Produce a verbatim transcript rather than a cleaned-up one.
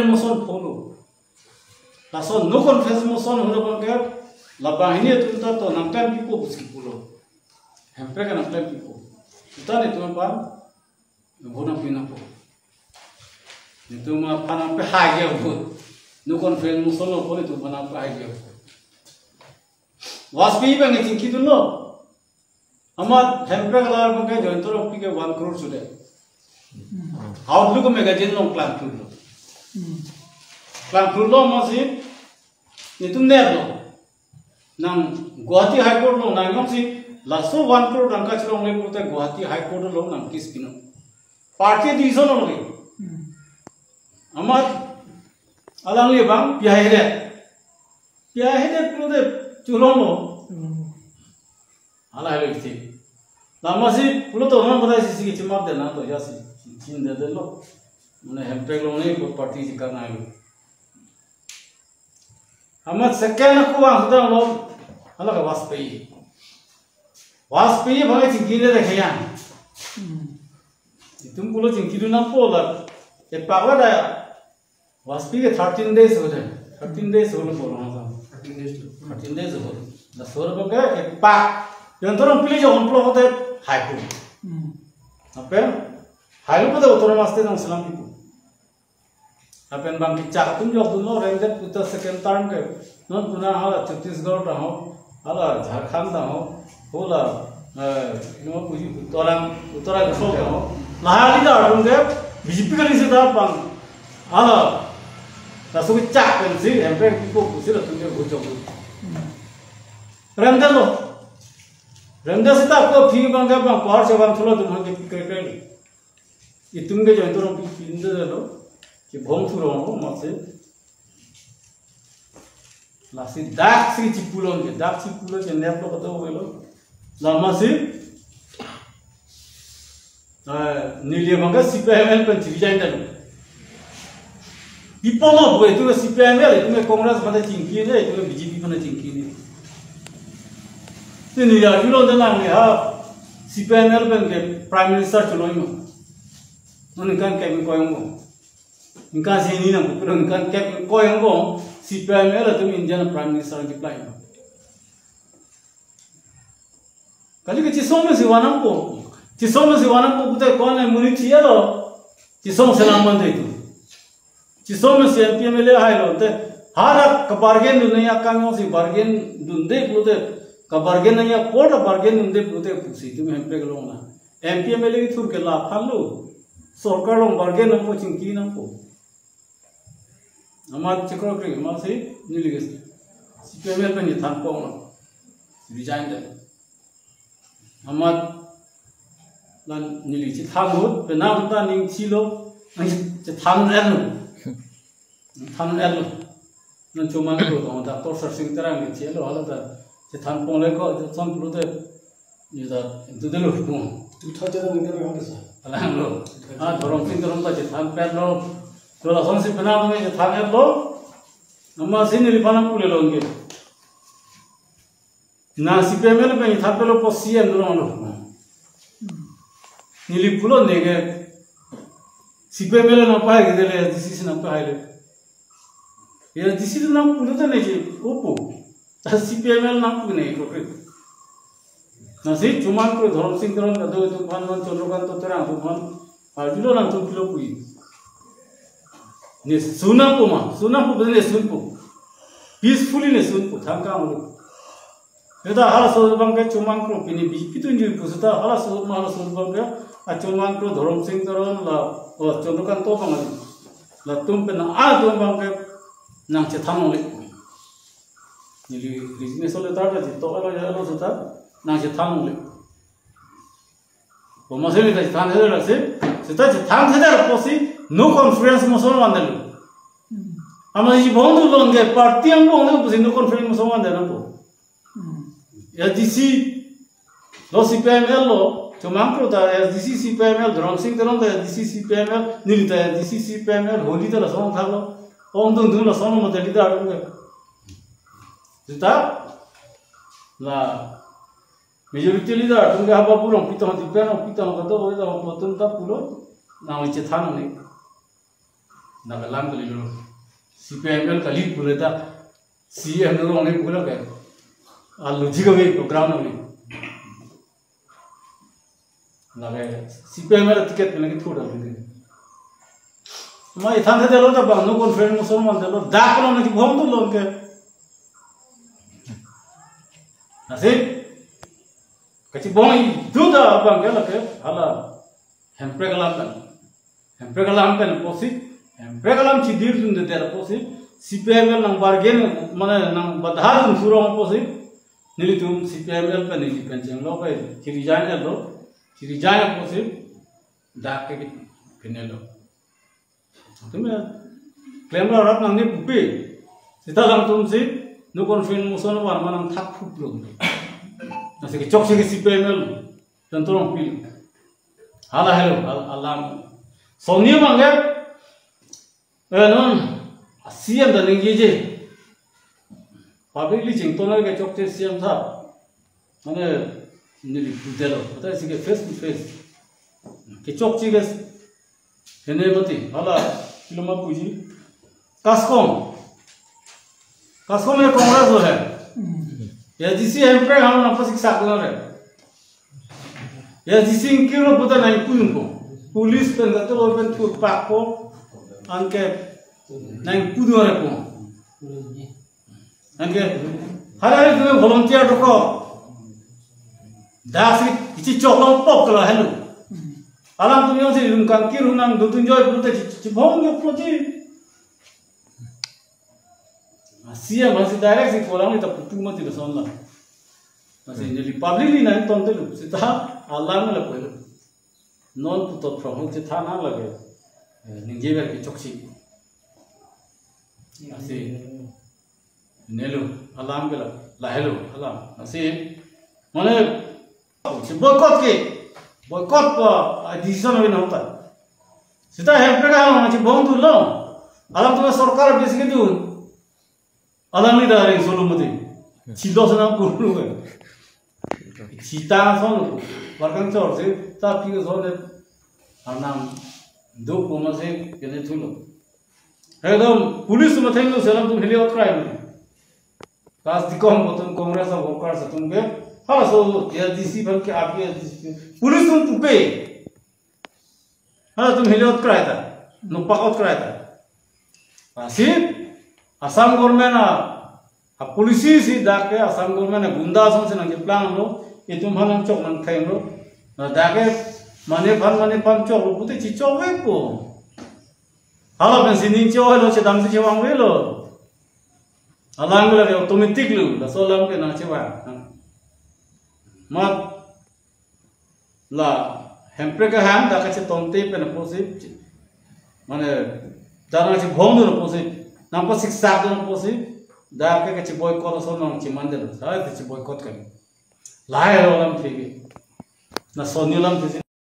motion polo. Laso no confidence motion holo abangke, labang hini atum ta to nangklem pipo pusi pulo. Hemprek nangklem pipo. Seta netum aphan vote nangpi nangpo. Netum aphan nangpehai ke vote. No confidence motion lo po netum aphan nangpehai ke vote. Vajpayee abang chingkidunlo. Amat Hemprek alar abangke Jayanta Rongpi ke one crore sudah. Outlook magazine along klangklutlo. Klangklutlo amatsi netum neplo. Nang Guwahati High Court along nang yong si laso one crore tangka chilongle pulote Guwahati High Court along nang case pinon. Party decision along. Amat alangli abang pihai hede. Pihai hede pulote cholonglo. Hala helo isi. Lama si pulo to non kota isi si chimap de na to ya si chin de de lo. Mane Hemprek along ne ko party si karna lo. Amat second ako ang sudah lo. Hala ke Vajpayee. Vajpayee abang chingkidunde de khayang. Itum pulo chingkidun nangpo la. Epak la da. Vajpayee ke thirteen days ho jai. Thirteen days ho lo pulo na. Thirteen days ho. Thirteen days ho. Laso abangke epak. Jayanta Rongpi le jo on pulo hote haipo. Lapen haipo te autonomous state nangselam pipo. Lapen bang kechak atum jokdunlo, Remdeswa puta second term ke. Non puna hala Chhattisgarh ta ho, hala Jharkhand ta ho, hala, eh, no puji Uttaran-, Uttarakhand ta ho. Lahai alidar atum ke B J P kali seta bang. Hala. Laso kechak pensi, Hemprek pipo pusi latum ke vote jokdun. Remdeswa lo. Remdeswa seta ko phi abangke bang power chevan thulo atum abangke krekre. Itum ke Jayanta Rongpi pinde lo. Kibom thurong lo amatsi. Lasi dak si chipulon ke, dak chipulon ke neplo kato velo. Lama si, eh, neli abangke C P I M L pen chiri jai dalo. Pipo mo bo, itum C P I M L, itum Congress pada chingkidunde, itum B J P pada chingkidunde. Te neli arjulo de nang ha C P I M L pen ke Prime Minister cholongji ma. Non ningkan kep ingkoi angbong. Ningkan sini nang pupurang ningkan kep ingkoi angbong C P I M L atum India Prime Minister nangkeplai ma. Kali ke chisong mesi van nangpo. Chisong mesi van nangpo pulote ko-an amonit chiyalo. Chisong selam man de itum. Chisong mesi M P M L A hailo te. Hala kabargain dun nangji akam jongsi bargain dunde pulote. Kabargain nangji apor ta bargain dunde pulote pusi itum Hemprek along na. M P M L A kethur ke la aphan lo. Sorkar along bargain nangpo chingki nangpo. Amat chikro kri, amatsi neli ke C P I M L pen chethan pon lo. Resign de. Amat la neli chethan ahut, penang ta ning chilo, nang chethan el lo. Than el lo. Nang Chomang Kro tong, Doctor Sarsing Terang ke chelo, hala ta chethan ponle ko, chethan pulote. Ni ta, itu dulu, no. Two thousand ningkan yang desa. Alang lo. Ah, Dhoromsing Teron ta chethan pet lo. Dola songsi penang kami chethan pet lo. Amatsi neliphan nangpule lo nge. Na C P I M L pen chethan pet lo po C M dolo lo. Neli pulo neke C P I M L nangpahai ke dele, A D C si nangpahai le. Ya, A D C nangpulo ta neche, opo. Ta C P I M L nangpu ne, oke. Lasi Chomang Kro, Dhoromsing Teron, kado itumphan, non Chandrakanta Terang itumphan, arjulo nangtum pilo pu. Nesun nangpo ma, sun nangpo, nesun po. Peacefully nesun po, thangkang ulo. Seta halaso abangke Chomang Kro pini B J P tunju pu seta halaso ma halaso abangke a Chomang Kro, Dhoromsing Teron la, o Chandrakanta abang ali. Latum pen atum abangke nangchethan longle. Neli resignation letter ta chetok alo ya alo seta nangchethan longle. Komatsi neli ta chethan thedetlo si, seta chethan thedetlo pusi no confidence motion van detlo. Amatsi bong dun lo nge party angbong dun pusi no confidence motion van detlo. A D C lo C P I M L lo, Chomang Kro ta A D C C P I M L, Dhoromsing Teron ta A D C C P I M L, neli ta A D C C P I M L, holi ta lason thaklo, ongdung dung lason mate leader atum ke. Seta la majority leader atum ke haba purong pitong tipen pitong kato ko ta atum ta pulo nangchethan ne. Nagaland kalilo. C P I M L kali pule ta C M rong ne pule ke. Alu jiga ve program ne. Lake C P I M L ticket pine ke thur dam. Ma ithan the delo ta bang no conference motion man delo dak no ne kibom tu lon ke. Nasi kachibom itu ta bang ke lake hala Hemprek alam pen. Hemprek alam pen apotsi, Hemprek alam chidir dunde apotsi, C P I M L nang bargain, mane nang badha dun surong apotsi, nelitum C P I M L pen neli pen chenglo pen, chi resign lo, chi resign apotsi, dak ke pinelo. Tum ya, klem ra rat nangji pupe, seta alangtum si, no conference motion van ma nangthak phup lo. Nasi kechok si ke C P I M L, pen torong pil. Hala helo, hal-, alam. Soni mangge, eh, non, C M ta ningjeje. Publicly chington ke chokche C M sir. Mane, neli pudelo. Kota si ke face to face. Kechokche ke, hene mati, hala, kilo ma puji. Kaskom. Kaskom ye Congress lo he. Ya, A D C Hemprek ham nangpasiksak lo he. Ya, A D C ingkir lo puta nangpudun ko. Police pen gato pen thurpak ko. Anke nangpudun ko. Anke, hari hari tum volunteer dokok. Dak si kichi chok long pok ke lahelo. Alangtum jongsi rum kangkir hu nangdodun joi pulote chi, chi, chibom jok pulo chi. C M si direct si kolang ni ta putu mati lason la. Nasi neli publicly nangtonte lo. Seta alam la pelo. Non putot from hong chethan lake. Eh, ningjever kechoksi. Nasi. Nelo, alam ke la, lahelo, alam. Nasi. Mane, si boycott ke. Boycott pa, ah, decision avi nangta. Seta Hemprek alam nangchibom tu lo. Alangtum sorkar besi kedun. Alangli ta ring solo mati. Chilo sana kurlu kan. Sita son. Warkang chor si, ta pi son de. Arnam do poma si, kene thulo. Ekdom, police ma thenglo si alangtum heli ot krai. Kas dikom botum Congress of Workers atum ke. Hala so, A D C aphan ke, aap ke A D C ke. Police atum pupe. Halatum heli ot krai ta, nopak ot krai ta. Lasi, Assam government a, a policy si dak ke Assam government a gunda asonsi nangkeplang lo, itum aphan nangchok nangtheng lo. Na dak ke mane aphan mane aphan chok lo, pute chichok ve ko. Hala pensi ning chok lo, chedam si chevang ve lo. Alam ke lake automatic lo, laso alam ke nangchevang. Mat la Hemprek ahem dak kachetongte pen apotsi, mane, dak nangchibom dun apotsi, nangpasiksak dun apotsi, dak ke kachiboycott ason nangchimande lo, sai kachiboycott kan. Lahelo alamthe ke. Na soni alamthe si